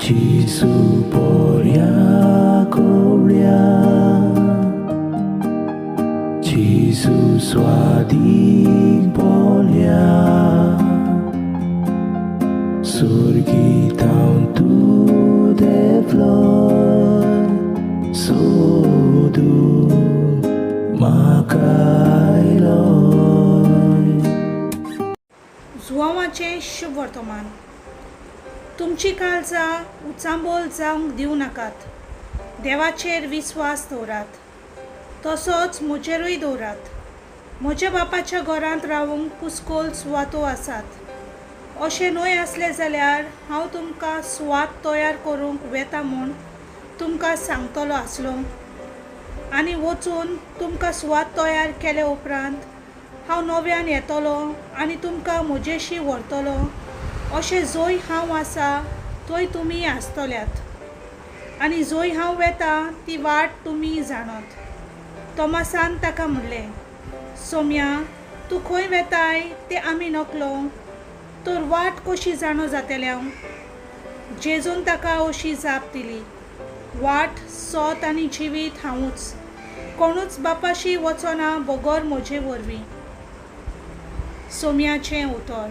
जेजू बोऱ्या कोवळ्या, जेजू स्वादीक बोल्या, सुर्गी थावन तूं देंवलोय, सोदूंक म्हाका आयलोय. जुवांवाचें शुभ वर्तमान. तुमची काळजां उचांबळ जावंक दिवं नाकात. देवाचेर विस्वास दवरात, तसोच म्हजेरूय दवरात. म्हज्या बापाच्या घरांत रावूंक पुस्कोल सुवातो आसात. अशें न्हय आसलें जाल्यार हांव तुमकां सुवात तयार करूंक वेता म्हूण तुमकां सांगतलो आसलों. आनी वचून तुमकां सुवात तयार केले उपरांत हांव नव्यान येतलो आनी तुमकां म्हजेशी व्हरतलो, अशें जंय हांव आसा थंय तुमी आसतल्यात. आनी जंय हांव वेता ती वाट तुमी जाणत. तोमासान ताका म्हणलें, सोम्या, तूं खंय वेताय तें आमी नकलो, तर वाट कशी जाणो जातेल्या? जेजून ताका अशी जाप दिली, वाट, सोत आनी जिवीत हांवूच. कोणूच बापाशी वचना बगर म्हजे वरवीं. सोम्याचें उतर.